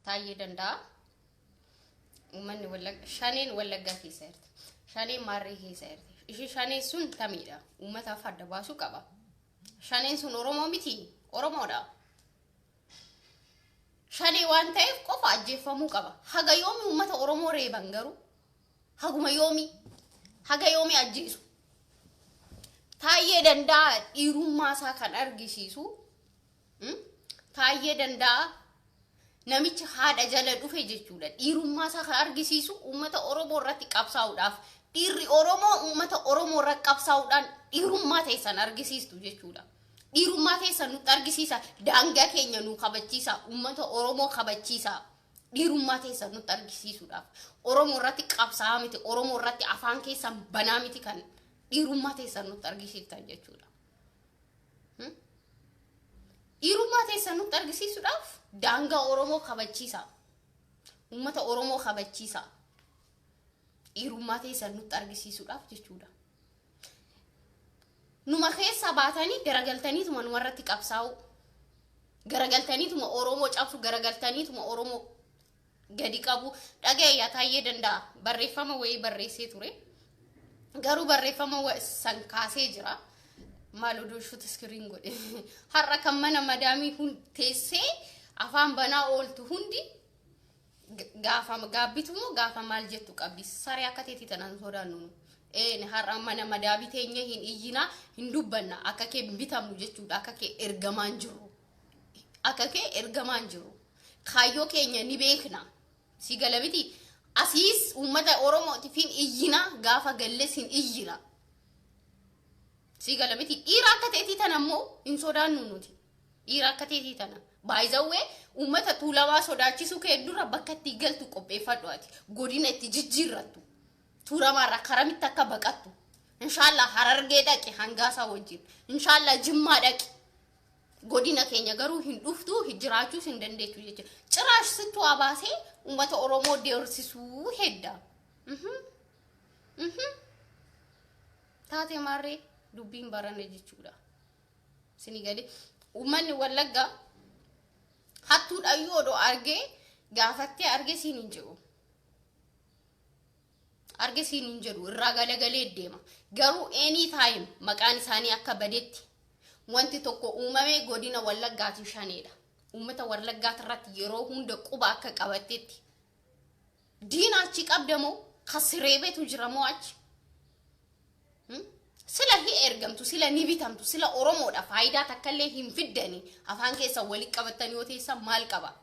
Taayyee Danda'a. Uummanni Wallagga Shaneen Wallaggaa keessa jirti. Shaneen Maarree keessa jirti. Ishee Shaneen sun tamiidha. Uummataaf adda baasuu qaba. Shaneen sun Oromoo miti. Oromoodha. Shanee waan ta'eef qofa ajjeeffamuu qaba. Haga yoomi uummata Oromoo reeban garuu? Haguma yoomi? Haga yoomi ajjeesu? Taayyee Danda'a dhiirummaa isaa kan argisiisu, Taayyee Danda'a namicha haadha jala dhufe jechuudha. Dhiirummaa isaa kan argisiisu uummata Oromoo irratti qabsaa'uudhaaf, dhiirri Oromoo uummata Oromoo irratti qabsaa'uudhaan dhiirummaa teessan argisiistu jechuudha. Dhiirummaa keessan nutti argisiisa. Daangaa keenya nu kabachiisa. Uummata Oromoo kabachiisa. Dhiirummaa keessan nutti argisiisuudhaaf. Oromoo irratti qabsaa'aa miti. Oromoo irratti afaan keessan banaa miti kan dhiirummaa teessan nutti argisiiftan jechuudha. Dhiirummaa teessan nutti argisiisuudhaaf daangaa Oromoo kabachiisa. Uummata Oromoo kabachiisa. Dhiirummaa teessan nutti argisiisuudhaaf jechuudha. Numa keessaa baatanii garagaltaniituma numarratti qabsaa'u. Garagaltaniituma Oromoo cabsu, garagaltaniituma Oromoo gadi qabu. Dhaga'e, Taayyee Danda'a barreeffama wayii barreessee ture. Garuu barreeffama san kaasee jira. Maal oduu shoot screen godhe. Har'a kan mana madaamii hun teessee afaan banaa ooltu hundi gaafa gaabbitu moo gaafa maal jettu qabdi? Saree akka teetii tanaan sodaannu nu. Een har'a mana madaabii teenya hin iyyinaa, hin dubbanna. Akka kee bitamnu jechuudha. Akka kee ergamaan jiru. Akka kee ergamaan jiru. Kaayyoo keenya ni beekna. Si gala miti? Asiis uummata Oromootiif hin iyyina, gaafa galles hin iyyina. Si gala miti? Dhiira akka teetii tana immoo hin sodaannu nuti. Dhiira akka teetii tana. Baay'izawwee uummata Tuulamaa sodaachisuu kee dura bakka itti galtu qopheeffadhu ati. Godina itti jijjiirrattu. Tuulamaarraa karamitti akka baqattu. Inshaallah Harargee dhaqi hangaasaa wajjin. Inshaallah Jimmaa dhaqi. Godina keenya garuu hin dhuftu, jiraachuus hin dandeettu jechuudha. Ciraash sittu abaasee uummata Oromoo deersisuu hedda. Taatee maarree dubbiin barane jechuudha. Sini galee uummanni Wallaggaa hattuudhayyuu odoo argee gaafattee argee siin hin jedhu. Arge siin hin jedhu, irraa galagalee deema. Garuu any time maqaan isaanii akka badetti wanti tokko uumame godina Wallaggaati Shaneedha. Uummata Wallaggaati irratti yeroo hunda quba akka qabattetti. Diina achi qabda moo kasireebetu jira moo achi? Sila hi ergamtu, sila ni bitamtu, sila Oromoodha faayidaa takkallee hin fiddani, afaan keessa walitti qabattan yoo teessan maal qaba?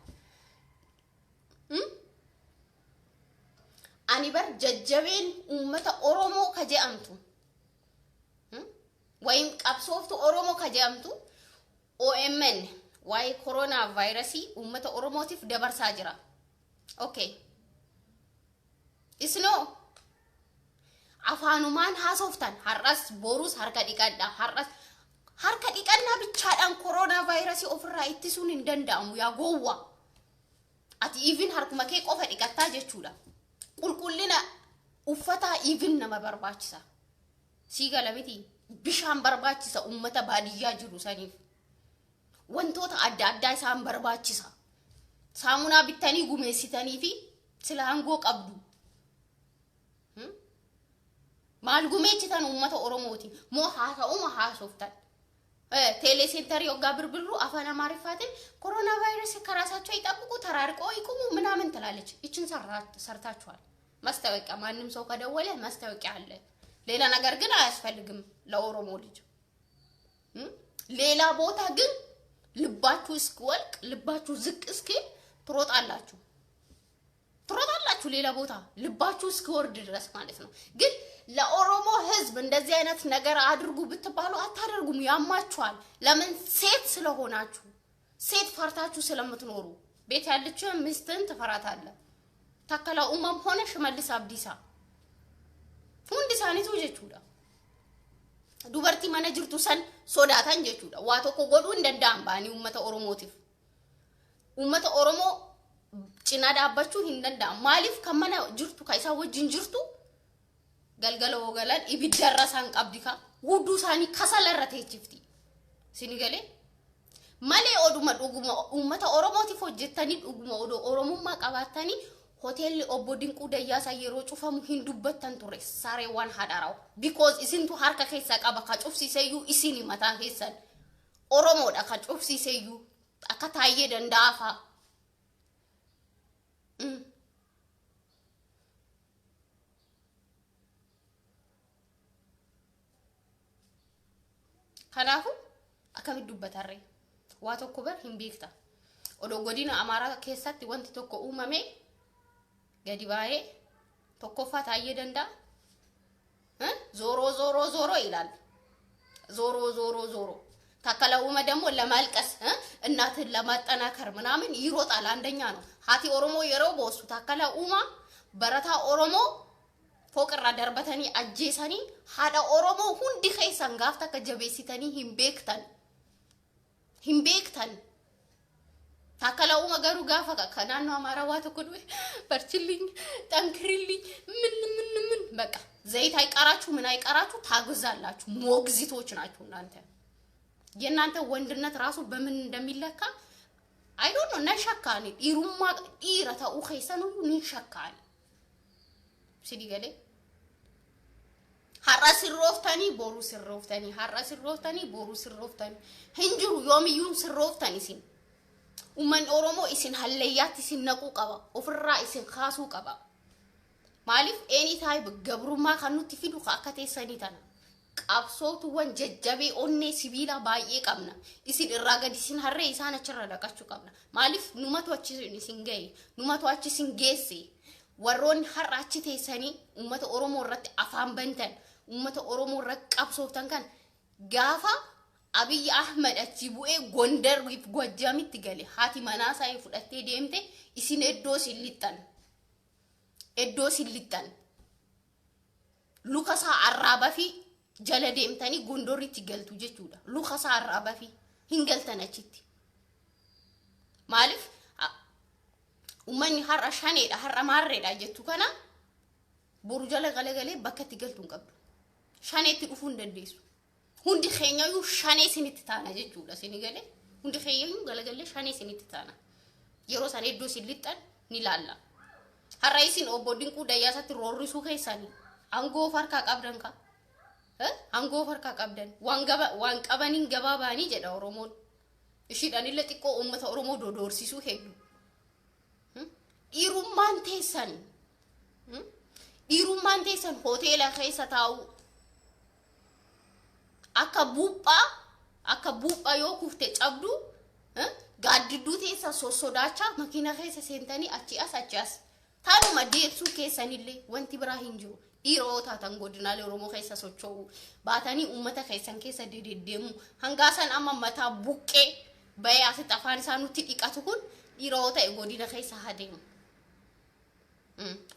Ani bar jajjabeen uummata Oromoo ka je'amtu, Wayim qabsooftu Oromoo ka je'amtu OMN waa'ee koronaa vaayirasii uummata Oromootiif dabarsaa jira. Okay. Isinoo afaanumaan haasoftan, har'as borus harka dhiqadha, har'as harka dhiqannaa bichaadhaan koronaa vaayirasii ofirraa ittisuun hin danda'amu yaa gowwa. Ati even harkuma kee qofa dhiqattaa jechuudha. Qulqullina uffataa even nama barbaachisa. Sii gala miti? Bishaan barbaachisa uummata baadiyyaa jiru saniif. Wantoota adda addaa isaan barbaachisa. Saamunaa bittanii gumeessitanii fi sila aangoo qabdu. Maal gumeechitan uummata Oromooti? Moo haasa'uma haasoftan? Telecenter hoggaa birbirru afaan Amaariffaatiin ኮሮና ቫይረስ ከራሳቸው ይጠብቁ፣ ተራርቆ ይቁሙ ምናምን ትላለች። ይችን ሰርታችኋል። ማስታወቂያ ማንም ሰው ከደወለ ማስታወቂያ አለ። ሌላ ነገር ግን አያስፈልግም ለኦሮሞ ልጅ። ሌላ ቦታ ግን ልባችሁ እስኪወልቅ፣ ልባችሁ ዝቅ እስኪል ትሮጣላችሁ ትሮጣላችሁ ሌላ ቦታ ልባችሁ እስኪወርድ ድረስ ማለት ነው። ግን ለኦሮሞ ሕዝብ እንደዚህ አይነት ነገር አድርጉ ብትባሉ አታደርጉም። ያማችኋል። ለምን? ሴት ስለሆናችሁ፣ ሴት ፈርታችሁ ስለምትኖሩ። ቤት ያለችው ሚስትን ትፈራታለህ። ታከለ ኡማም ሆነ ሽመልስ አብዲሳ hundi isaaniitu jechuudha. Dubartii mana jirtu san sodaatan jechuudha. Waa tokko godhuu hin danda'an ba'anii uummata Oromootiif. Uummata Oromoo cinaa dhaabbachuu hin danda'an. Maaliif? Kan mana jirtu, kan isaan wajjin jirtu, galgala hoogalan ibiddarra isaan qabdi ka hudduu isaanii kasala irra teechifti. Sini galee Malee oduma dhuguma uummata Oromootiif hojjettanii, dhuguma odoo Oromummaa qabaattanii, hoteelli obbo Dinquu Dayyaasaa yeroo cufamu hin dubbattan ture, sareewwan hadharaw. Because isintu harka keessaa qaba. Ka cufsiiseyyuu isini mataan keessan. Oromoodha ka cufsiiseyyuu, akka Taayyee Danda'aa fa'a. Kanaafuu akkamitti dubbatarree? Waa tokko bar hin beekta. Odoo godina Amaaraa keessatti wanti tokko uumame gadi baay'ee tokkoffaa Taayyee Danda'a. ዞሮ ዞሮ ዞሮ ይላል። ዞሮ ዞሮ ዞሮ ታከለ ኡማ ደግሞ ለማልቀስ፣ እናትን ለማጠናከር ምናምን ይሮጣል። አንደኛ ነው። Haati Oromoo yeroo boossu, Takkala Uumaa barataa Oromoo fooqirraa darbatanii ajjeesanii, haadha Oromoo hundi keessan gaaf takka jabeessitanii hin beektan. Hin beektan. Takkala Uumaa garuu gaafa ka naannoo Amaaraa waa tokko dhufe በርችልኝ፣ ጠንክርልኝ፣ ምን ምን ምን በቃ ዘይት አይቀራችሁ፣ ምን አይቀራችሁ፣ ታግዛላችሁ። ሞግዚቶች ናችሁ እናንተ። የእናንተ ወንድነት ራሱ በምን እንደሚለካ I don't know. Nan shakka ani dhiirummaa, dhiira ta'uu keessanuyyuu nin shakka ani. Sidi galee har'a sirrooftanii boru sirrooftanii, har'a sirrooftanii boru sirrooftanii, hin jiru, yoomiyyuu sirrooftan isin. Uummanni Oromoo isin hallayyaatti isin naquu qaba, ofirraa isin kaasuu qaba. Maaliif anytime gabrummaa kan nutti fidu akka teessanii tana. Qabsootuwwan jajjabee onnee sibiilaa baay'ee qabna. Isin irraa gadi isin harree isaan achirra dhaqachuu qabna. Maaliif numatu achi isin ga'e, numatu achi isin geesse. Warroonni har'a achi teessanii uummata Oromoo irratti afaan bantan, uummata Oromoo irratti qabsooftan kan gaafa Abiyyi Ahmad achi bu'ee Gondariif Gwajjamitti gale, haati manaa isaa fudhattee deemte, isin iddoo isin lixxan. Iddoo isin lixxan. Luka isaa arraabaa fi jala deemtanii Gondoritti galtu jechuudha. Luka isaa arraabaa fi hin galtan achitti. Maaliif uummanni har'a shaneedha, har'a maarreedha jettu kana boru jala galagalee bakka itti galtu hin qabdu. Shaneetti dhufuu hin dandeessu. Hundi keenyayyuu shanee isinitti taana jechuudha. Isin galee, hundi keenyayyuu galagalee shanee isinitti taana. Yeroo sana iddoo isin lixxan ni laalla. Har'a isin obbo Dinquu Dayyaasatti roorrisuu keessanii aangoo of harkaa qabdan ka. Aangoo of harkaa qabdan. Waan gaba waan qabaniin gabaa baanii jedha Oromoon. Ishiidhaan illee xiqqoo uummata Oromoo dodoorsisuu hedduu. Dhiirummaan teessan. Dhiirummaan teessan hoteela keessa taa'u. Akka buuphaa, akka buuphaa yoo kufte cabdu, gaaddidduu teessan sossodaachaa makiina keessa seentanii achi as achi as. Taanuma deebsuu keessanillee wanti biraa hin jiru. Dhiiroo taatan godinaalee Oromoo keessa socho'u. Baatanii uummata keessan keessa deddeemu. Hangaasan amma mataa buqqee bahee asitti afaan isaa nutti dhiqatu kun dhiiroo ta'e godina keessa haa deemu.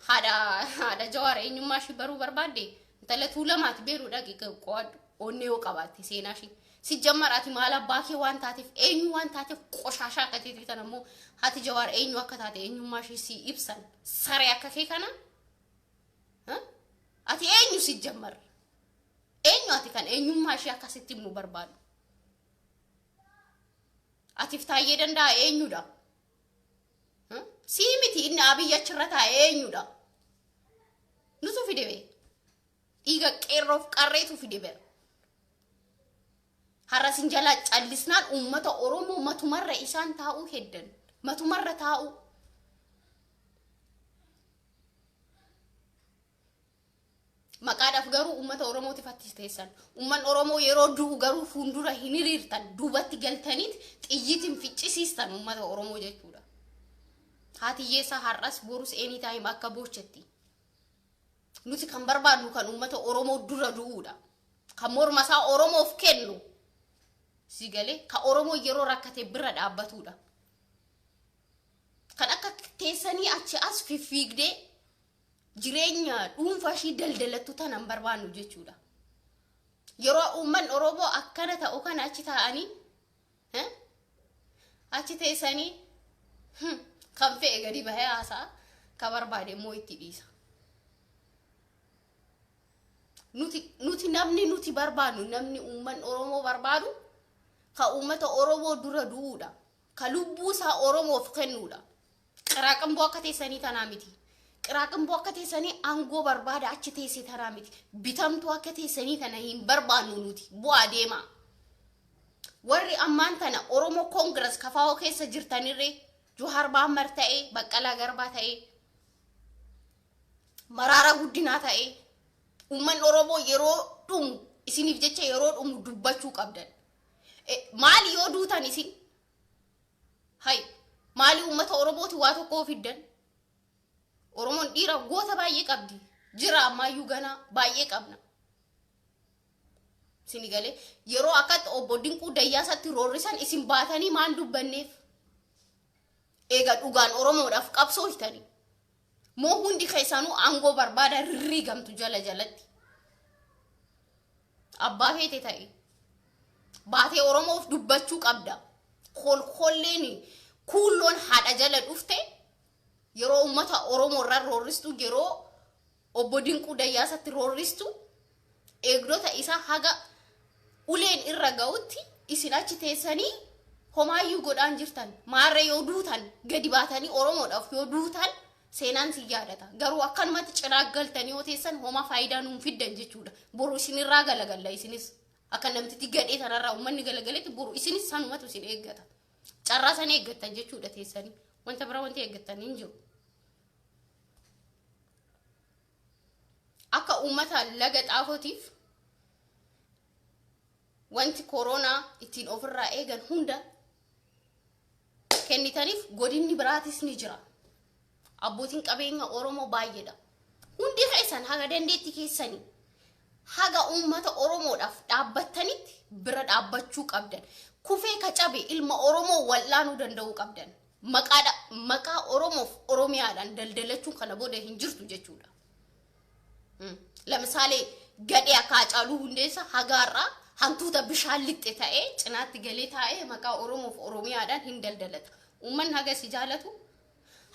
Haadha Jawaar eenyummaa ishii baruu barbaadde, intala Tuulamaati, beeruu dhaqi qo'adhu, onnee yoo qabaatte seenaa ishii. Si jammar ati maal abbaa kee waan taateef, eenyu waan taateef, qoshaashaa akka teetii tan ammoo haati Jawaar eenyu akka taate eenyummaa ishii si ibsan, saree akka kee kana. Ati eenyu si jammar? Eenyu ati kan eenyummaa ishee akkasitti himnu barbaadu? Atiif Taayyee Danda'a eenyudha? Sii miti, inni Abiyyi achirra taa'e eenyudha? Nutu fide bee. Dhiiga qeerroof qarreetu fide bee. Har'a isin jalaa callisnaan uummata Oromoo matumarra isaan taa'uu heddan. Matumarra taa'uu. Maqaadhaaf garuu uummata Oromootiif atti teessan. Uummanni Oromoo yeroo du'u garuu fuuldura hin hiriirtan. Duubatti galtaniit xiyyiitiin ficcisiistan uummata Oromoo jechuudha. Haati hiyyeessaa har'as borus anytime akka boochetti. Nuti kan barbaadnu kan uummata Oromoo dura du'uudha. Kan morma isaa Oromoof kennu. Si galee, kan Oromoo yeroo rakkate bira dhaabbatudha. Kan akka teessanii achi as fiffiigdee jireenya dhuunfaa ishii daldalattu tana hin barbaannu jechuudha. Yeroo uummanni Oromoo akkana ta'u kana achi taa'anii, achi teessanii kan fe'e gadi bahee haasa'a, kan barbaade immoo itti dhiisa. Nuti namni nuti barbaadnu, namni uummanni Oromoo barbaadu Ka uummata Oromoo dura du'uudha. Ka lubbuu isaa Oromoof kennuudha. Qiraaqinboo akka teessanii tanaa miti. Qiraaqinboo akka teessanii aangoo barbaada achi teessee tanaa miti. Bitamtuu akka teessanii tana hin barbaannu nuti. Bu'aa deemaa. Warri ammaan tana Oromoo Congress KFO keessa jirtanirree, Johaar Mahammad ta'ee, Baqqalaa Garbaa ta'ee, Maraaraa Guddinaa ta'ee, uummanni Oromoo yeroo dhumu isiniif jecha yeroo dhumu dubbachuu qabdan. Maali yoo duutan isin? Hay, maali uummata Oromooti waa tokko fiddan? Oromoon dhiira goota baay'ee qabdi. Jira, ammaayyuu ganaa baay'ee qabna. Isin galee yeroo akkatti obbo Dinquu Dayyaasatti roorrisan isin baatanii maan dubbanneef? Eega dhugaan Oromoodhaaf qabsooftanii. Moo hundi keessanuu aangoo barbaada rirriigamtu jala jalatti? Abbaa feete ta'e. Baatee Oromoof dubbachuu qabda. Kolkolleen kuulloon haadha jala dhufte yeroo uummata Oromoo irra roorristu, yeroo obbo Dinquu Dayyaasatti roorristu, eegdota isaa haga uleen irra ga'utti isin achi teessanii homaayyuu godhaan jirtan. Maarree yoo duutan, gadi baatanii Oromoodhaaf yoo duutan, seenaan si yaadata. Garuu akkanumatti cinaa galtanii yoo teessan homaa faayidaa nuun fiddan jechuudha. Boru isinirraa galagalla isinis. Akka namtitti gadhee tanarraa uummanni galagaletti boru isinis sanumatu isin eeggata. Carraa sana eeggattan jechuudha teessanii. Wanta biraa wanti eeggattan hin jiru. Akka uummata Laga Xaafootiif wanti koronaa ittiin ofirraa eegan hunda kennitaniif, godinni biraatis ni jira. Abbootiin qabeenya Oromoo baay'eedha. Hundi keessan haga dandeetti keessanii haga uummata Oromoodhaaf dhaabbattanitti bira dhaabbachuu qabdan. Kufee ka cabe ilma Oromoo wal'aanuu danda'uu qabdan. Maqaadha, maqaa Oromoof Oromiyaadhaan daldalachuun kana booda hin jirtu jechuudha. Lamisaalee gadhee akka Haacaaluu Hundeessaa hagaarraa hantuuta bishaan lixxe ta'ee cinaatti galee taa'ee maqaa Oromoof Oromiyaadhaan hin daldalata. Uummanni haga si jaalatu,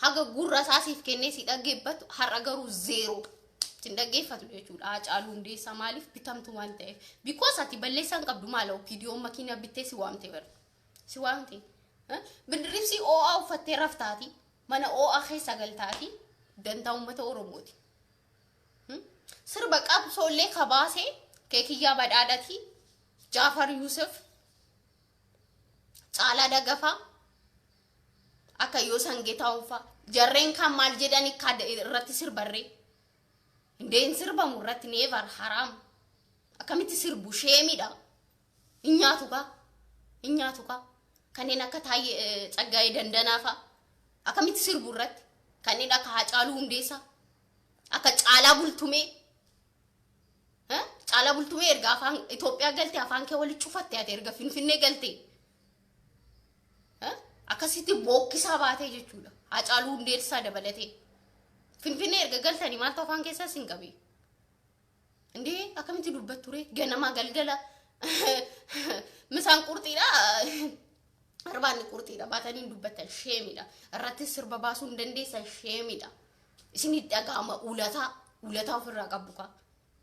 haga gurra isaa siif kennee si dhaggeeffatu, har'a garuu zero. Sin dhaggeeffatu jechuudha. Haacaaluu Hundeessaa maaliif bitamtu waan ta'eef. Because ati balleessaan qabdu maala OPDO'n makiina bittee si waamte bara. Si waamte. Bindirribsii oo'aa uffattee raftaati. Mana oo'aa keessa galtaati. Dantaa uummata Oromooti. Sirba qabsoollee kabaasee Keekiyyaa Badhaadhati, Jaafar Yusuf, Caalaa Dagafaa, akka yoo Sangeetaa'uun fa'a. Jarreen kan maal jedhanii irratti sirbarree? Indeen sirbamu irratti, never, haraam. Akkamitti sirbu? Shame dha. Hin nyaatu kaa. Hin nyaatu kaa. Kanneen akka Taayyee, Tsaggaayee Dandanaa fa'a. Akkamitti sirbu irratti? Kanneen akka Haacaaluu Hundeessaa. Akka Caalaa Bultumee. Caalaa Bultumee erga afaan Itoophiyaa galte afaan kee walitti cufatte ati erga Finfinnee galte. Akkasitti bookkisaa baatee jechuudha. Haacaaluu Hundeessaa dabalatee. Finfinnee erga galtanii maaltu afaan keessaa sin qabe? Indee akkamitti dubbattu ree? Ganamaa galgala misaan qurxiidha. Arbaanni qurxiidha. Baatanii hin dubbattan, shame dha. Irratti sirba baasuu hin dandeessan, shame dha. Isin dhaga'ama ulataa ulataa ofirraa qabdu kaa.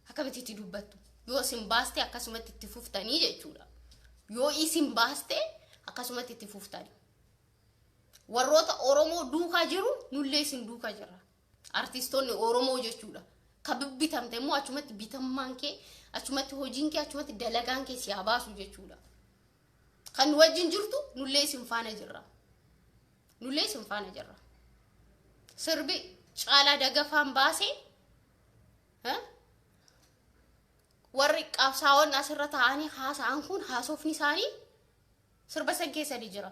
Akkamitti itti dubbattu? Yoo isin baaste akkasumatti itti fuftanii jechuudha. Yoo isin baaste akkasumatti itti fuftanii. Warroota Oromoo duukaa jiru, nullee isin duukaa jirra. Artistoonni Oromoo jechuudha. Ka bibbitamte immoo achumatti bitammaan kee, achumatti hojiin kee, achumatti dalagaan kee si haa baasu jechuudha. Kan nu wajjin jirtu nullee isin faana jirra. Nullee isin faana jirra. Sirbi Caalaa Dagafaan baasee warri qabsaa'onni asirra taa'anii haasa'an kun haasofni isaanii sirba san keessa ni jira.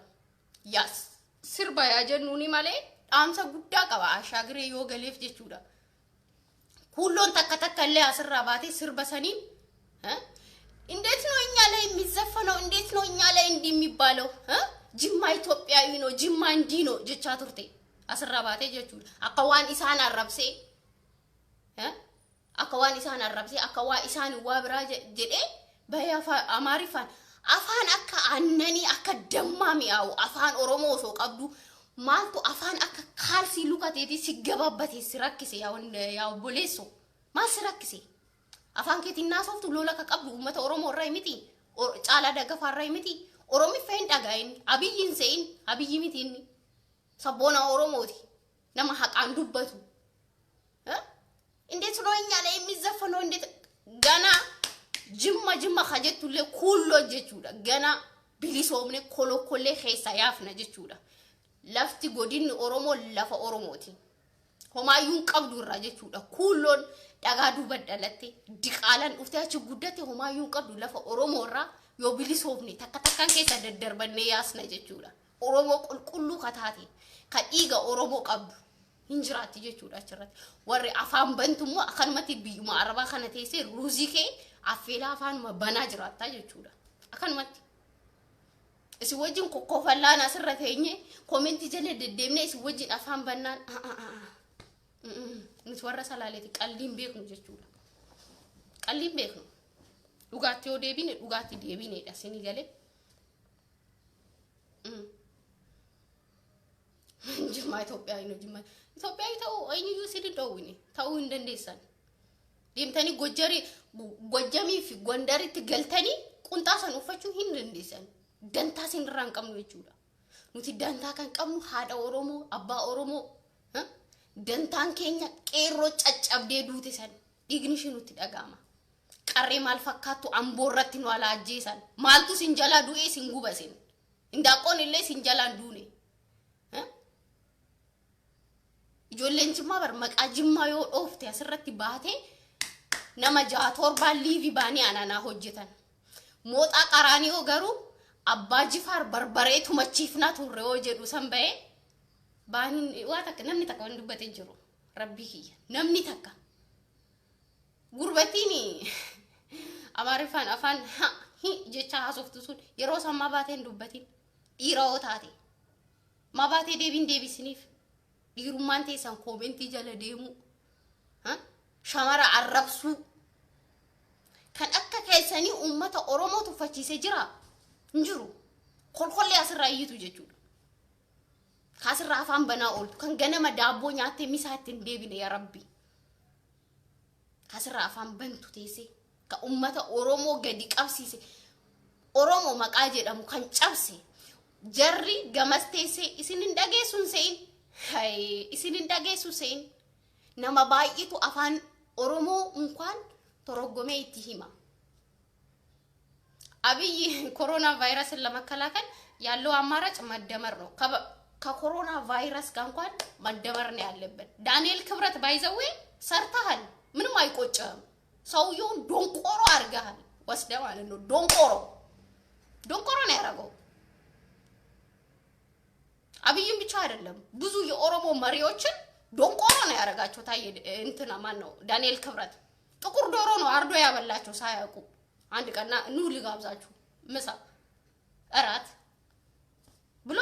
Yaas sirba yaa jennuuni malee dhaamsa guddaa qaba ashaagiree yoo galeef jechuudha. Kuulloon takka takka illee asirraa baatee sirba saniin እንዴት ነው እኛ ላይ የሚዘፈነው? እንዴት ነው እኛ ላይ እንዲህ የሚባለው? ጅማ ኢትዮጵያዊ ነው፣ ጅማ እንዲህ ነው jechaa turte asirraa baatee jechuudha. Akka waan isaan arrabsee, akka waan isaan arrabsee, akka waa isaan waa biraa jedhee bahee afaan Amaariffaan, afaan akka aannanii akka dammaa mi'aawu afaan Oromoo osoo qabdu, maaltu afaan akka kaalsii lukateetii si gabaabbatee si rakkise? Yaa obboleessoo, maal si rakkise? Afaan keetiin naasoftu lola akka qabdu uummata Oromoo irraa miti, Caalaa Dagafaa irraa miti. Oromiffa hin dhagahin, Abiyyi hin se'in, Abiyyi miti inni. Sabboona Oromooti. Nama haqaan dubbatu. እንዴት ነው እኛ ላይ የሚዘፈነው? እንዴት ገና Jimma Jimma ka jettullee kuulloo jechuudha. Gana bilisoomne kolokkollee keessa yaafna jechuudha. Lafti godinni Oromoo lafa Oromooti. Homaayyuu hin qabdu irraa jechuudha. Kuulloon dhagaa duuba dhalatte, diqaalaan dhuftee achi guddatte, homaayyuu hin qabdu lafa Oromoo irraa yoo bilisoomne takka takkaan keessa daddarbannee yaasna jechuudha. Oromoo qulqulluu ka taate, ka dhiiga Oromoo qabdu hin jiraatti jechuudha achirratti. Warri afaan bantu immoo akkanumatti biyyuma Arabaa kana teessee ruuzii kee affeelaa afaanuma banaa jiraattaa jechuudha. Akkanumatti. Isin wajjin kokkofallaan asirra teenye comment jala deddeemnee isin wajjin afaan bannaan, nuti warra Salaaleeti qalliin beeknu jechuudha. Qalliin beeknu. Dhugaatti yoo deebine dhugaatti deebineedha isinii galee. Jimmaa Itoophiyaa hin Jimmaa Itoophiyaa ta'uu eenyuyyuu isin hin dhoowwine, ta'uu hin dandeessan. Deemtanii Gojjarii, Gojjamii fi Gondaritti galtanii qunxaa san uffachuu hin dandeessan. Dantaa isin irraa hin qabnu jechuudha. Nuti dantaa kan qabnu haadha Oromoo, abbaa Oromoo, dantaan keenya qeerroo caccabdee duute san dhiigni ishee nutti dhaga'ama. Qarree maal fakkaattu Amboo irratti nu alaa ajjeesan. Maaltu isin jalaa du'ee isin gubasin? Indaaqoon illee isin jalaan duune. Ijoolleen Jimmaa bar maqaa Jimmaa yoo dhoofte asirratti baatee nama jaha torbaan live baanii anaanaa hojjetan. Mooxaa Qaraaniyoo garuu Abbaa Jifaar barbaree tumachiifnaa turre yoo jedhu san ba'ee baaniin waa takka namni takka waan dubbatee jiru, rabbii kiyya, namni takka. Gurbattiin Amaariffaan afaan ha hi jecha haasoftu sun yeroo san maa baatee hin dubbatin? Dhiira yoo taate maa baatee deebiin deebisiniif? Dhiirummaan teessan comment jala deemuu, shamara arrabsuu, kan akka keessanii uummata Oromoo tuffachiisee jira hin jiru. Kolkollee asirraa iyyitu jechuudha. Kaasirraa afaan banaa ooltu kan ganama daabboo nyaattee misaa ittiin deebine, yaa Rabbi. Kaasirraa afaan bantu teessee kan uummata Oromoo gadi qabsiise, Oromoo maqaa jedhamu kan cabse, jarri gamas teessee isin hin dhageessuun se'in, isin hin dhageessu se'in. Nama baay'eetu afaan Oromoo unkaan toroggomee itti hima. አብይ ኮሮና ቫይረስን ለመከላከል ያለው አማራጭ መደመር ነው። ከኮሮና ቫይረስ ጋር እንኳን መደመር ነው ያለብን። ዳንኤል ክብረት by the way ሰርተሃል፣ ምንም አይቆጭህም። ሰውየውን ዶንቆሮ አድርገሃል ወስደ ማለት ነው። ዶንቆሮ ዶንቆሮ ነው ያደረገው። አብይም ብቻ አይደለም፣ ብዙ የኦሮሞ መሪዎችን ዶንቆሮ ነው ያደረጋቸው። ታየ እንትና ማን ነው ዳንኤል ክብረት ጥቁር ዶሮ ነው አርዶ ያበላቸው ሳያውቁ። አንድ ቀና ኑ ልጋብዛችሁ ምሳ እራት ብሎ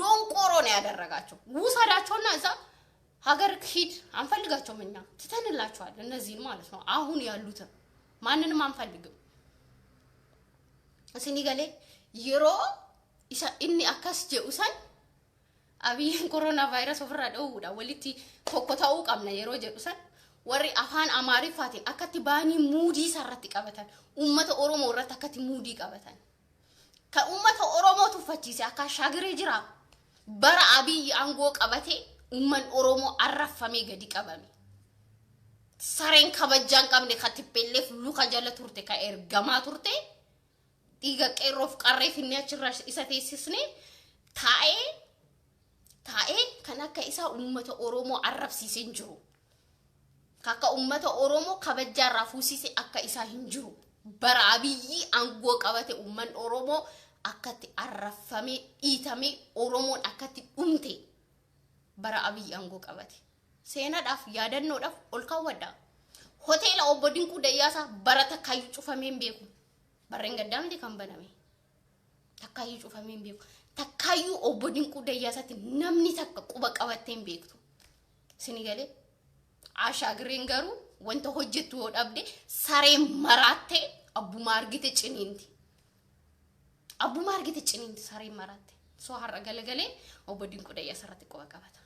ዶንቆሮ ነው ያደረጋቸው። ውሰዳቸውና እዛ ሀገር ሂድ፣ አንፈልጋቸውም፣ እኛ ትተንላቸዋል። እነዚህን ማለት ነው አሁን ያሉትን ማንንም አንፈልግም። Isinii galee yeroo isa inni akkas jedhu san, Abiyyiin koronaa vaayirasii ofirraa dhowwuudha walitti tokko ta'uu qabna yeroo jedhu san, warri afaan Amaariffaatiin akkatti baanii muudii isa irratti qabatan, uummata Oromoo irratti akkatti muudii qabatan. Kan uummata Oromoo tuffachiise akka shaagiree jira. Bara Abiyyi aangoo qabate uummanni Oromoo arraffamee gadi qabame. Sareen kabajaa hin qabne ka tippelleef luka jala turte, ka ergamaa turte, dhiiga qeerroof qarree finnee achirraa isa teessisne, taa'ee taa'ee kan akka isaa uummata Oromoo arrabsiisee hin jiru. Akka uummata Oromoo kabajaa irraa fuusise akka isaa hin jiru. Bara Abiyyi aangoo qabate uummanni Oromoo akkatti arrafamee dhiitamee, Oromoon akkatti dhumte bara Abiyyi aangoo qabate. Seenaadhaaf yaadannoodhaaf ol kaawwadha. Hoteela obbo Dinquu Dayyaasaa bara takkaayyuu cufamee hin beeku. Barreen gaddaa miti kan baname. Takkaayyuu cufamee hin beeku. Takkaayyuu obbo Dinquu Dayyaasaatti namni takka quba qabattee hin beektu. Sini galee Ashaagireen garuu wanta hojjettu yoo dhabde saree maraattee abbuma argite ciniinti. Abbuma argite ciniinti saree maraatte. So har'a galagalee obbo Dinquu Dayyaasa irratti quba qabata.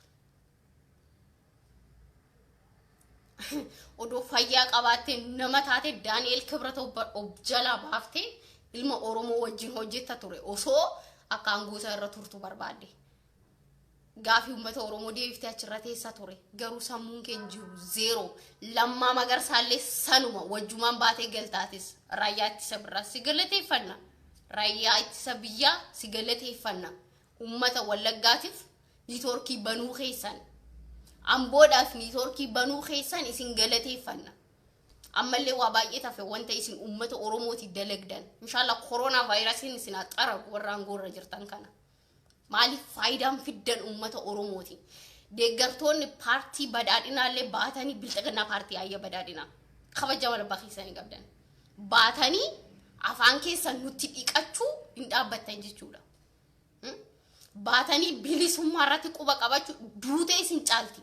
Odoo fayyaa qabaattee nama taate Daani'el Kibrat of jalaa baaftee Ilma Oromoo wajjin hojjetta ture osoo akka aangoo irra turtu barbaadde. Gaafii uummata Oromoo deebiftee achirra teessa ture. Garuu sammuun kee jiru zero. Lammaa Magarsaallee sanuma wajjumaan baatee galtaatis raayyaa ittisa birraa si galateeffanna. Raayyaa ittisa biyyaa si galateeffanna. Uummata Wallaggaatiif networkii banuu keessan. Amboodhaaf networkii banuu keessan isin galateeffanna. Ammallee waa baay'ee tafe wanta isin uummata Oromooti dalagdan. Inshallah koronaa vaayirasiin isin haa xaragu warra aangoo irra jirtan kana. Maaliif faayidaan fiddan uummata Oromooti? Deeggartoonni paartii badhaadhinaallee baatanii, bilxiginnaa paartii ayya badhaadhinaa kabaja abbaa keessanii qabdan. Baatanii afaan keessan nutti dhiqachuu hin dhaabbattan jechuudha. Baatanii bilisummaa irratti quba qabachuu duutee isin caalti.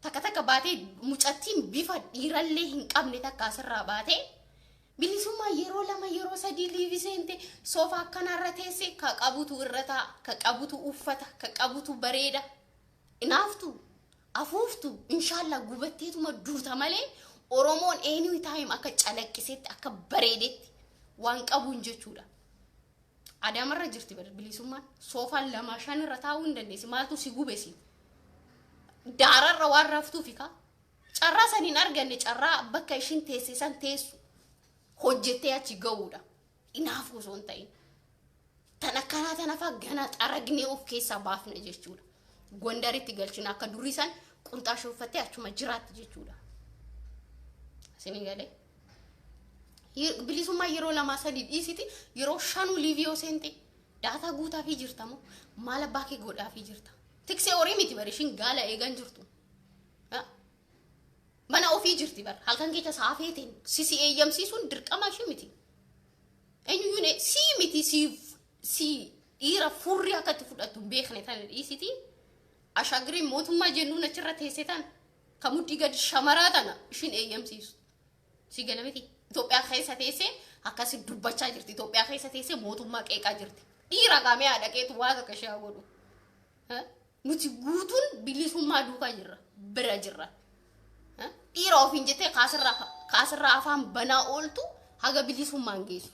Takka takka baatee mucattiin bifa dhiirallee hin qabne takka asirraa baatee bilisummaa yeroo lama, yeroo sadii live seente, sofa akkanarra teesse, ka qabutu irra taa'a, ka qabutu uffata, ka qabutu bareeda. Inaaftu afuuftu inshallah gubatteetuma duuta malee Oromoon any time akka calaqqisetti, akka bareedetti waan qabuun jechuudha. Adaamarra jirti bilisummaan, soofaan lama shan irra taa'uu hin dandeessi. Maaltu si gubesi? Daararra waan raftuufi kaa. Carraa san hin arganne, carraa bakka ishiin teesse san teessu hojjettee achi ga'uudha. Inaafuu osoo hin ta'in. Tan akkanaa tana fa'aa ganaa xaragnee of keessaa baafna jechuudha. Gondaritti galchina, akka durii san qunxaa shuffattee achuma jiraatti jechuudha. Isinii galee? Bilisummaa yeroo lamaa sadii dhiisiti, yeroo shanuu live yoo seente data guutaafii jirta moo maal abbaa kee godhaafii jirta? Tiksee horii miti bari, ishiin gaala eegan jirtu. Mana ofii jirti bar, halkan keessa saafeetiin sisi eeyyamsiisuun dirqama ishii miti. Eenyuyyuu sii miti, si dhiira furrii akka itti fudhattu hin beekne tana dhiisiti. Ashaagiriin mootummaa jennuun achirra teesse tana kan mudhii gadi shamaraa tana ishiin eeyyamsiisu. Si gala miti? Itoophiyaa keessa teessee akkasi dubbachaa jirti. Itoophiyaa keessa teessee mootummaa qeeqaa jirti. Dhiira qaamee haadha qeetu waa takka ishee haa godhu. Nuti guutuun bilisummaa duukaa jirra. Bira jirra. Dhiira ofiin jettee kaasirraa afaan banaa ooltu haga bilisummaan geessu.